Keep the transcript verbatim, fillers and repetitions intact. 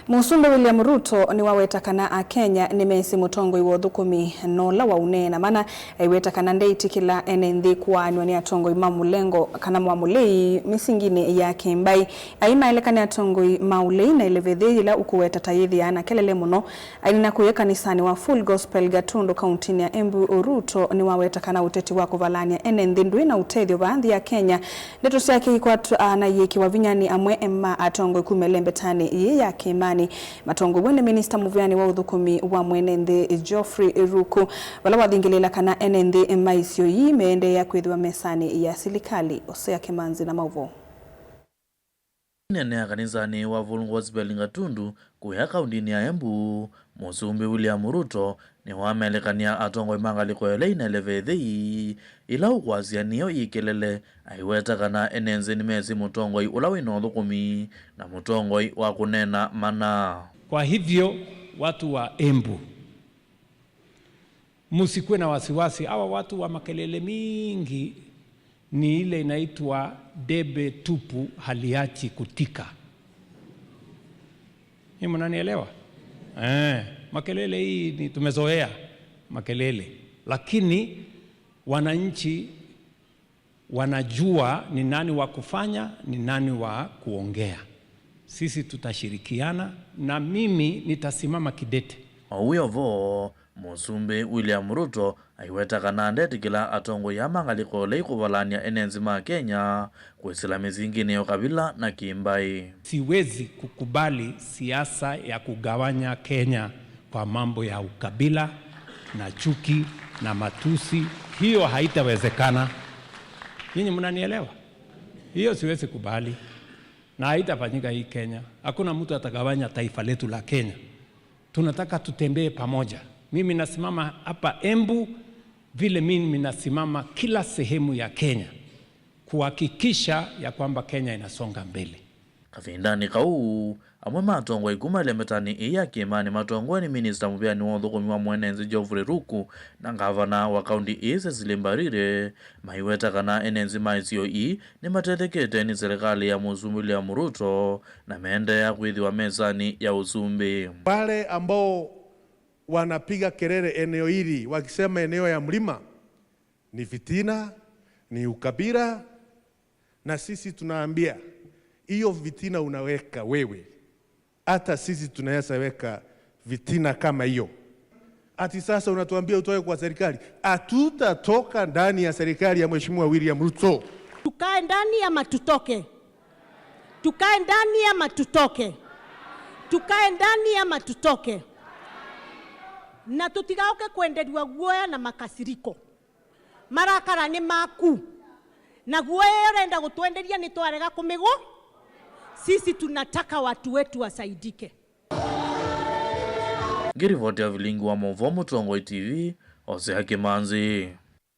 Mũsumbĩ William Ruto nĩwaweta kana Akenya nĩmesĩ mũtongoi wa ũthũkũmi na ũla waũneena mana, aiweta kana ndeĩtĩkĩla ene nthĩ kũaanw'a nĩ atongoi ma mũlengo kana wa mũlei mĩsinginĩ ya kĩmbaĩ. Aimaeleka nĩ atongoi ma ũlei na ĩleve yĩla ũkũweta ta yĩthĩaa na kelele mũno. Ainena kũya kanisanĩ wa Full Gospel Gatundu, kauntinĩ ya Embu, Ruto nĩwaweta kana ũteti wa kũvalany'a ene nthĩ ndwĩ na ũtethyo vaa nthĩ ya Kenya. Ndeto syake ikwatwa na iĩkĩwa vinya nĩ amwe ma atongoi kuma ĩlembetanĩ yĩĩ ya kĩĩmanĩ. Matongoew'e nĩ minista mũvĩanĩ wa ũthũkũmi wa mwene nthĩ Geoffrey Ruku, vala wathingĩlĩĩla kana ene nthĩ ma isio ii meendeea kwĩthĩwa mesanĩ ya silikalĩ. Hosea Kĩmanzi na maũvoo. Aineenea kanisanĩ wa Full Gospel Gatundu kũya kauntinĩ ya Embu, Mũsumbĩ William Ruto nĩwamelekany'a atongoi ma ngalĩko ya ũlei na ĩleve yĩthei, ĩla ũkwasya nĩyo yĩ kelele, aiweta kana ene nthĩ nĩmesĩ mũtongoi ũla wĩ na ũthũkũmi na mũtongoi wa kũneena mana. Kwa hivyo, watu wa Embu, msikuwe na wasiwasi, hawa watu wa makelele mingi ni ile inaitwa debe tupu haliachi kutika. Ni mnanielewa? Eh, makelele hii ni tumezoea makelele, lakini wananchi wanajua ni nani wa kufanya, ni nani wa kuongea. Sisi tutashirikiana na mimi nitasimama kidete. O wĩ o vo, Mũsumbĩ William Ruto aiweta kana ndetĩkĩla atongoi aa ma ngalĩko ya ũlei kũvalany'a ene nthĩ ma Kenya kwĩsĩla mĩsinginĩ ya ũkabila na kĩmbaĩ. Siwezi kukubali siasa ya kugawanya Kenya kwa mambo ya ukabila na chuki na matusi. Hiyo haitawezekana. Nyinyi mnanielewa? Hiyo siwezi kubali. Na haitafanyika hii Kenya. Hakuna mtu atagawanya taifa letu la Kenya. Tunataka tutembee pamoja. Mimi nasimama hapa Embu vile mimi nasimama kila sehemu ya Kenya kuhakikisha ya kwamba Kenya inasonga mbele. Kavindanĩ kau, amwe ma atongoi kuma ĩlembetanĩ ĩĩ ya kĩĩmanĩ matongoew'e nĩ minista mũvĩanĩ wa ũthũkũmi wa mwene nthĩ Geoffrey Ruku na ngavana wa kaunti ĩĩ Cecily Mbarire maiweta kana ene nthĩ ma isio ii nĩmatethekete nĩ silikalĩ ya Mũsumbĩ William Ruto na meendeea kwĩthĩwa mesanĩ ya ũsumbĩ. Wale ambao wanapiga kelele eneo hili wakisema eneo ya mlima ni fitina, ni ukabila, na sisi tunaambia, hiyo fitina unaweka wewe, hata sisi tunaweza weka fitina kama hiyo. Ati sasa unatuambia utoke kwa serikali? Hatutatoka ndani ya serikali ya Mheshimiwa William Ruto. Tukae ndani ama tutoke? Tukae ndani ama tutoke? Tukae ndani ama tutoke? Na tũtigaũke kwenderwa guoya na makasiriko. Marakara nĩ maku. Na guoya ĩyo ũrenda gũtwenderia nĩtwarega kũmĩgũ. Sisi tunataka watu wetu wasaidike. Ngĩrivoti ya vilingi wa maũvoo Mũtongoi T V, Hosea Kĩmanzi.